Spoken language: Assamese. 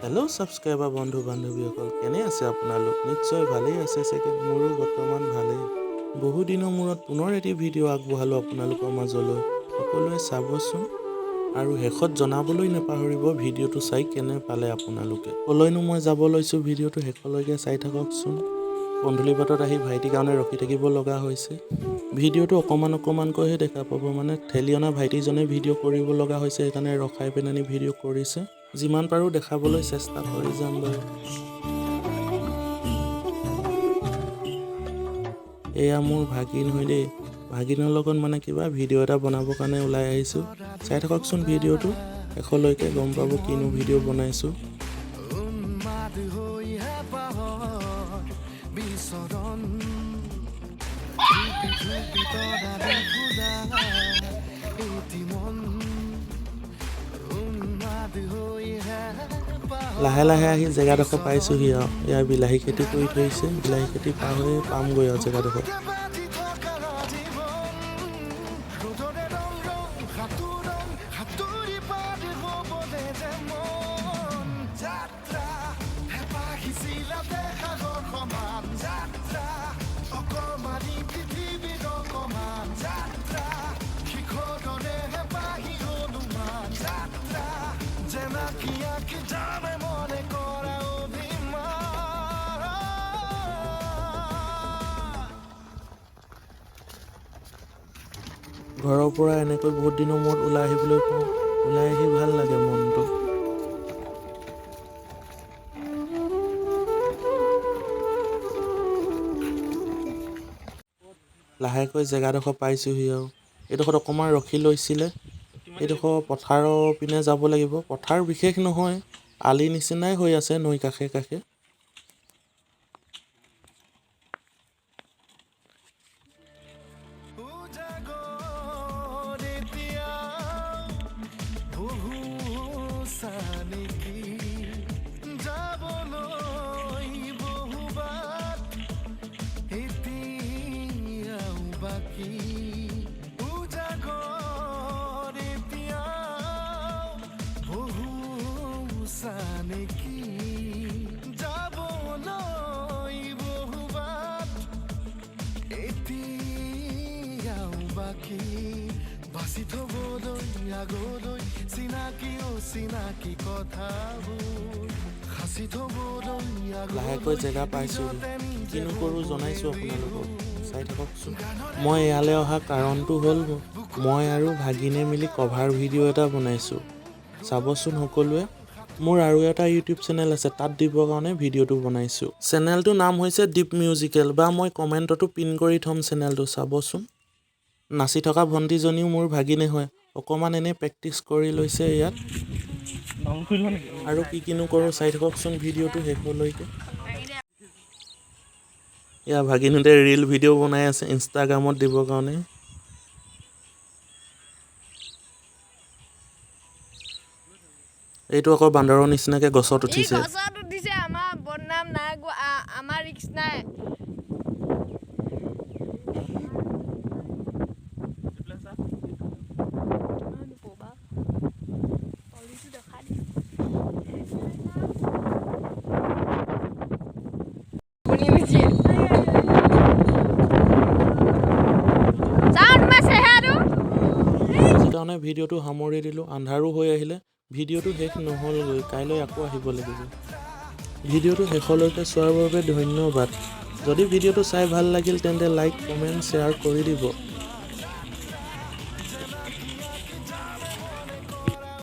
হেল্ল' ছাবস্ক্ৰাইবাৰ বন্ধু বান্ধৱীসকল, কেনে আছে আপোনালোক? নিশ্চয় ভালেই আছে চাগে। মোৰো বৰ্তমান ভালেই। বহুদিনৰ মূৰত পুনৰ এটি ভিডিঅ' আগবঢ়ালোঁ আপোনালোকৰ মাজলৈ। সকলোৱে চাবচোন আৰু শেষত জনাবলৈ নাপাহৰিব ভিডিঅ'টো চাই কেনে পালে আপোনালোকে। ক'লৈনো মই যাব লৈছোঁ, ভিডিঅ'টো শেষলৈকে চাই থাককচোন। পন্ধুলি বাটত আহি ভাইটিৰ কাৰণে ৰখি থাকিব লগা হৈছে। ভিডিঅ'টো অকণমান অকণমানকৈহে দেখা পাব, মানে ঠেলি অনা ভাইটিজনে ভিডিঅ' কৰিব লগা হৈছে, সেইকাৰণে ৰখাই পেলানি ভিডিঅ' কৰিছে। যিমান পাৰোঁ দেখাবলৈ চেষ্টা কৰি যাম বাৰু। এয়া মোৰ ভাগিন হয় দেই। ভাগিনৰ লগত মানে কিবা ভিডিঅ' এটা বনাবৰ কাৰণে ওলাই আহিছোঁ। চাই থাককচোন ভিডিঅ'টো শেষলৈকে, গম পাব কিনো ভিডিঅ' বনাইছোঁ। উন্মাদ হৈ হেঁপাহৰ বিচৰণ, ধুপি ধুপি তৰাৰে সুধা এটি মন, উন্মাদ হৈ হেঁপাহৰ লাহে লাহে আহি জেগাডোখৰ পাইছোঁহি আৰু। ইয়াৰ বিলাহী খেতি কৰি থৈছে। বিলাহী খেতি পাৰ হৈ পামগৈ আৰু জেগাডোখৰ। বাজি থকা জীৱন, ৰ'দৰে ৰং ৰং সাঁতোৰং সাঁতুৰি পাৰ হ'বলে যে মন। যাত্ৰা হেঁপাহ সিঁচিলাতে সাগৰ সমান, যাত্ৰা অকমানি পৃথিৱীৰ অকমান, যাত্ৰা শিখৰৰে হেঁপাহি হনুমান, যাত্ৰা জেনাকি আঁকি জানে মনে কৰা অভিমান। ঘৰৰ পৰা এনেকৈ বহুত দিনৰ মূৰত ওলাই আহিবলৈ পাওঁ। ওলাই আহি ভাল লাগে মনটো। লাহেকৈ জেগাডোখৰ পাইছোঁহি আৰু। এইডোখৰত অকণমান ৰখি লৈছিলে। এইডোখৰ পথাৰৰ পিনে যাব লাগিব। পথাৰ বিশেষ নহয়, আলি নিচিনাই হৈ আছে নৈ কাষে কাষে। উজাগৰ এতিয়া বহু চানেকি, যাবলৈ বহু বাট এতিয়াও বাকী। উজাগৰ এতিয়া বহু চানেকি, যাবলৈ বহু বাট এতিয়াও বাকী। বাচি থবলৈ আগলৈ চিনাকি অচিনাকি কথাবোৰ সাঁচি থবলৈ লাহেকৈ জেগা পাইছোঁহি। কিনো কৰোঁ জনাইছোঁ আপোনালোকক, চাই থাককচোন। মই ইয়ালৈ অহা কাৰণটো হ'ল, মই আৰু ভাগিনে মিলি কভাৰ ভিডিঅ' এটা বনাইছোঁ। চাবচোন সকলোৱে। মোৰ আৰু এটা ইউটিউব চেনেল আছে, তাত দিবৰ কাৰণে ভিডিঅ'টো বনাইছোঁ। চেনেলটোৰ নাম হৈছে দীপ মিউজিকেল, বা মই কমেণ্টতো পিন কৰি থ'ম চেনেলটো, চাবচোন। নাচি থকা ভণ্টিজনীও মোৰ ভাগিনে হয়। অকণমান এনেই প্ৰেক্টিচ কৰি লৈছে ইয়াত। আৰু কি কিনো কৰোঁ চাই থাককচোন ভিডিঅ'টো শেষলৈকে। এয়া ভাগিনহঁতে ৰিল ভিডিঅ' বনাই আছে ইনষ্টাগ্ৰামত দিবৰ কাৰণে। এইটো আকৌ বান্দৰৰ নিচিনাকে গছত ই উঠিছে। গছত উঠিছে, আমাৰ বদনাম নাই গোৱা, আমাৰ ৰিক্স নাই। চাওঁ তোমাৰ চেহেৰাটো। আজিৰ কাৰণে ভিডিঅ'টো সামৰি দিলোঁ। আন্ধাৰো হৈ আহিলে। ভিডিঅ'টো শেষ নহ'লগৈ, কাইলৈ আকৌ আহিব লাগিব। ভিডিঅ'টো শেষলৈকে চোৱাৰ বাবে ধন্যবাদ। যদি ভিডিঅ'টো চাই ভাল লাগিল, তেন্তে লাইক, কমেণ্ট, শ্বেয়াৰ কৰি দিব।